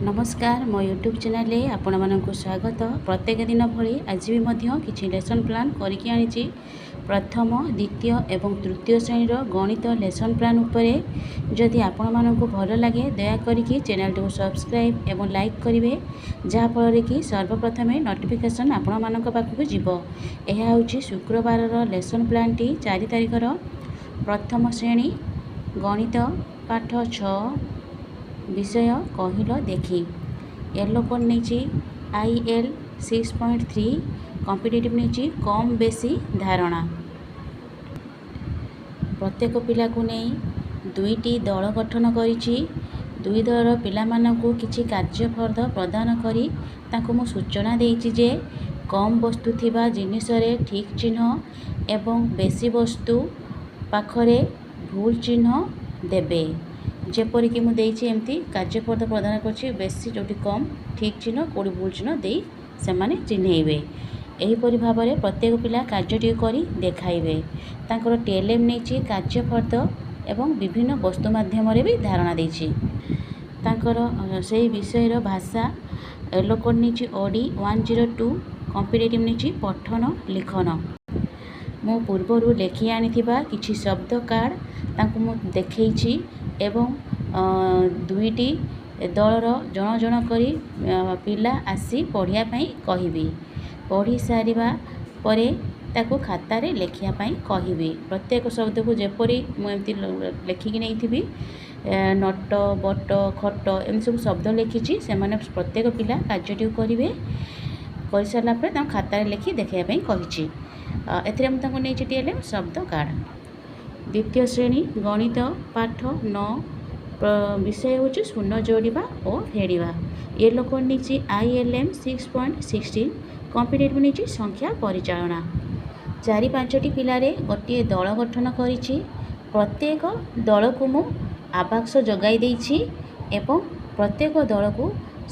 ନମସ୍କାର, ମୋ ୟୁଟ୍ୟୁବ୍ ଚ୍ୟାନେଲରେ ଆପଣମାନଙ୍କୁ ସ୍ୱାଗତ। ପ୍ରତ୍ୟେକ ଦିନ ଭଳି ଆଜି ବି ମଧ୍ୟ କିଛି ଲେସନ୍ ପ୍ଲାନ୍ କରିକି ଆଣିଛି, ପ୍ରଥମ, ଦ୍ୱିତୀୟ ଏବଂ ତୃତୀୟ ଶ୍ରେଣୀର ଗଣିତ ଲେସନ୍ ପ୍ଲାନ୍ ଉପରେ। ଯଦି ଆପଣମାନଙ୍କୁ ଭଲ ଲାଗେ, ଦୟାକରିକି ଚ୍ୟାନେଲଟିକୁ ସବସ୍କ୍ରାଇବ୍ ଏବଂ ଲାଇକ୍ କରିବେ, ଯାହାଫଳରେ କି ସର୍ବପ୍ରଥମେ ନୋଟିଫିକେସନ୍ ଆପଣମାନଙ୍କ ପାଖକୁ ଯିବ। ଏହା ହେଉଛି ଶୁକ୍ରବାରର ଲେସନ୍ ପ୍ଲାନ୍ଟି, 4 ତାରିଖର, ପ୍ରଥମ ଶ୍ରେଣୀ ଗଣିତ ପାଠ 6, ବିଷୟ କହିଲ ଦେଖି। ୟେଲୋ କୋଡ଼୍ ନେଇଛି IL 6.3, competitive ନେଇଛି କମ୍ ବେଶୀ ଧାରଣା। ପ୍ରତ୍ୟେକ ପିଲାକୁ ନେଇ ଦୁଇଟି ଦଳ ଗଠନ କରିଛି। ଦୁଇ ଦଳର ପିଲାମାନଙ୍କୁ କିଛି କାର୍ଯ୍ୟଫର୍ଦ୍ଦ ପ୍ରଦାନ କରି ତାଙ୍କୁ ମୁଁ ସୂଚନା ଦେଇଛି ଯେ କମ୍ ବସ୍ତୁ ଥିବା ଜିନିଷରେ ଠିକ୍ ଚିହ୍ନ ଏବଂ ବେଶୀ ବସ୍ତୁ ପାଖରେ ଭୁଲ ଚିହ୍ନ ଦେବେ। ଯେପରିକି ମୁଁ ଦେଇଛି, ଏମିତି କାର୍ଯ୍ୟଫର୍ଦ୍ଦ ପ୍ରଦାନ କରିଛି, ବେଶୀ ଯେଉଁଠି କମ୍ ଠିକ୍ ଚିହ୍ନ, କେଉଁଠି ଭୁଲ ଚିହ୍ନ ଦେଇ ସେମାନେ ଚିହ୍ନେଇବେ। ଏହିପରି ଭାବରେ ପ୍ରତ୍ୟେକ ପିଲା କାର୍ଯ୍ୟଟିକୁ କରି ଦେଖାଇବେ। ତାଙ୍କର TLM ନେଇଛି, କାର୍ଯ୍ୟଫର୍ଦ୍ଦ ଏବଂ ବିଭିନ୍ନ ବସ୍ତୁ ମାଧ୍ୟମରେ ବି ଧାରଣା ଦେଇଛି। ତାଙ୍କର ସେଇ ବିଷୟର ଭାଷା ୟେଲୋ କୋଡ଼୍ ନେଇଛି OD 102, competitive ନେଇଛି ପଠନ ଲିଖନ। ମୁଁ ପୂର୍ବରୁ ଲେଖି ଆଣିଥିବା କିଛି ଶବ୍ଦ କାର୍ଡ଼ ତାଙ୍କୁ ମୁଁ ଦେଖେଇଛି ଏବଂ ଦୁଇଟି ଦଳର ଜଣ ଜଣ କରି ପିଲା ଆସି ପଢ଼ିବା ପାଇଁ କହିବି। ପଢ଼ି ସାରିବା ପରେ ତାକୁ ଖାତାରେ ଲେଖିବା ପାଇଁ କହିବି ପ୍ରତ୍ୟେକ ଶବ୍ଦକୁ। ଯେପରି ମୁଁ ଏମିତି ଲେଖିକି ନେଇଥିବି, ନଟ, ବଟ, ଖଟ, ଏମିତି ସବୁ ଶବ୍ଦ ଲେଖିଛି। ସେମାନେ ପ୍ରତ୍ୟେକ ପିଲା କାର୍ଯ୍ୟଟିକୁ କରିବେ। କରିସାରିଲା ପରେ ତାଙ୍କୁ ଖାତାରେ ଲେଖି ଦେଖାଇବା ପାଇଁ କହିଛି। ଏଥିରେ ମୁଁ ତାଙ୍କୁ ନେଇଛି TLM ଶବ୍ଦ କାର୍ଡ଼। ଦ୍ୱିତୀୟ ଶ୍ରେଣୀ ଗଣିତ ପାଠ 9, ବିଷୟ ହେଉଛି ଶୂନ ଯୋଡ଼ିବା ଓ ଫେଡ଼ିବା। ୟେଲୋ କୋଡ଼୍ ନେଇଛି ILM 6.16, competitive ନେଇଛି ସଂଖ୍ୟା ପରିଚାଳନା। ଚାରି ପାଞ୍ଚଟି ପିଲାରେ ଗୋଟିଏ ଦଳ ଗଠନ କରିଛି। ପ୍ରତ୍ୟେକ ଦଳକୁ ମୁଁ ଆବାକ୍ସ ଯୋଗାଇ ଦେଇଛି ଏବଂ ପ୍ରତ୍ୟେକ ଦଳକୁ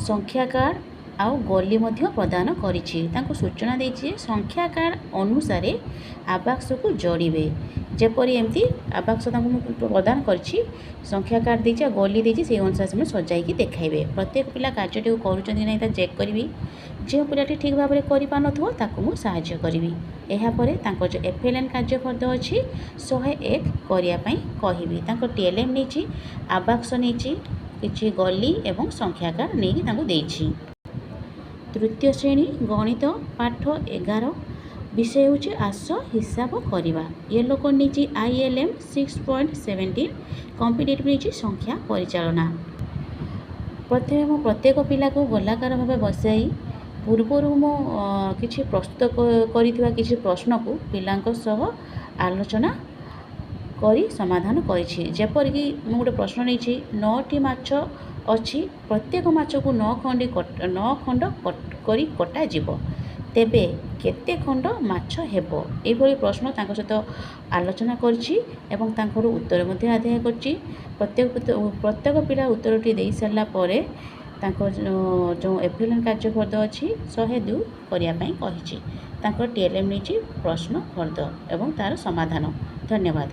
ସଂଖ୍ୟା କାର୍ଡ଼ ଆଉ ଗଲି ମଧ୍ୟ ପ୍ରଦାନ କରିଛି। ତାଙ୍କୁ ସୂଚନା ଦେଇଛି ଯେ ସଂଖ୍ୟା କାର୍ଡ଼ ଅନୁସାରେ ଆବାକ୍ସକୁ ଯୋଡ଼ିବେ। ଯେପରି ଏମିତି ଆବାକ୍ସ ତାଙ୍କୁ ମୁଁ ପ୍ରଦାନ କରିଛି, ସଂଖ୍ୟା କାର୍ଡ଼ ଦେଇଛି ଆଉ ଗଲି ଦେଇଛି, ସେଇ ଅନୁସାରେ ସେମାନେ ସଜାଇକି ଦେଖାଇବେ। ପ୍ରତ୍ୟେକ ପିଲା କାର୍ଯ୍ୟଟିକୁ କରୁଛନ୍ତି ନାହିଁ ତା ଚେକ୍ କରିବି। ଯେଉଁ ପିଲାଟି ଠିକ୍ ଭାବରେ କରିପାରୁନଥିବ, ତାକୁ ମୁଁ ସାହାଯ୍ୟ କରିବି। ଏହାପରେ ତାଙ୍କ ଯେଉଁ FLN କାର୍ଯ୍ୟଫର୍ଦ୍ଦ ଅଛି 101 କରିବା ପାଇଁ କହିବି। ତାଙ୍କ TLM ନେଇଛି, ଆବାକ୍ସ ନେଇଛି, କିଛି ଗଲି ଏବଂ ସଂଖ୍ୟା କାର୍ଡ଼ ନେଇକି ତାଙ୍କୁ ଦେଇଛି। ତୃତୀୟ ଶ୍ରେଣୀ ଗଣିତ ପାଠ 11, ବିଷୟ ହେଉଛି ଆସ ହିସାବ କରିବା। ୟେଲୋ କୋଡ଼୍ ନେଇଛି ILM 6.17, competitive ନେଇଛି ସଂଖ୍ୟା ପରିଚାଳନା। ପ୍ରଥମେ ମୁଁ ପ୍ରତ୍ୟେକ ପିଲାକୁ ଗୋଲାକାର ଭାବେ ବସାଇ ପୂର୍ବରୁ ମୁଁ କିଛି ପ୍ରସ୍ତୁତ କରିଥିବା କିଛି ପ୍ରଶ୍ନକୁ ପିଲାଙ୍କ ସହ ଆଲୋଚନା କରି ସମାଧାନ କରିଛି। ଯେପରିକି ମୁଁ ଗୋଟେ ପ୍ରଶ୍ନ ନେଇଛି, 9ଟି ମାଛ ଅଛି, ପ୍ରତ୍ୟେକ ମାଛକୁ 9 ଖଣ୍ଡି 9 ଖଣ୍ଡ କରି କଟାଯିବ, ତେବେ କେତେ ଖଣ୍ଡ ମାଛ ହେବ? ଏଇଭଳି ପ୍ରଶ୍ନ ତାଙ୍କ ସହିତ ଆଲୋଚନା କରିଛି ଏବଂ ତାଙ୍କଠୁ ଉତ୍ତର ମଧ୍ୟ ଆଦାୟ କରିଛି। ପ୍ରତ୍ୟେକ ପିଲା ଉତ୍ତରଟି ଦେଇସାରିଲା ପରେ ତାଙ୍କ ଯେଉଁ FLN କାର୍ଯ୍ୟଫର୍ଦ୍ଦ ଅଛି 102 କରିବା ପାଇଁ କହିଛି। ତାଙ୍କର TLM ନେଇଛି ପ୍ରଶ୍ନ ଫର୍ଦ୍ଦ ଏବଂ ତା'ର ସମାଧାନ। ଧନ୍ୟବାଦ।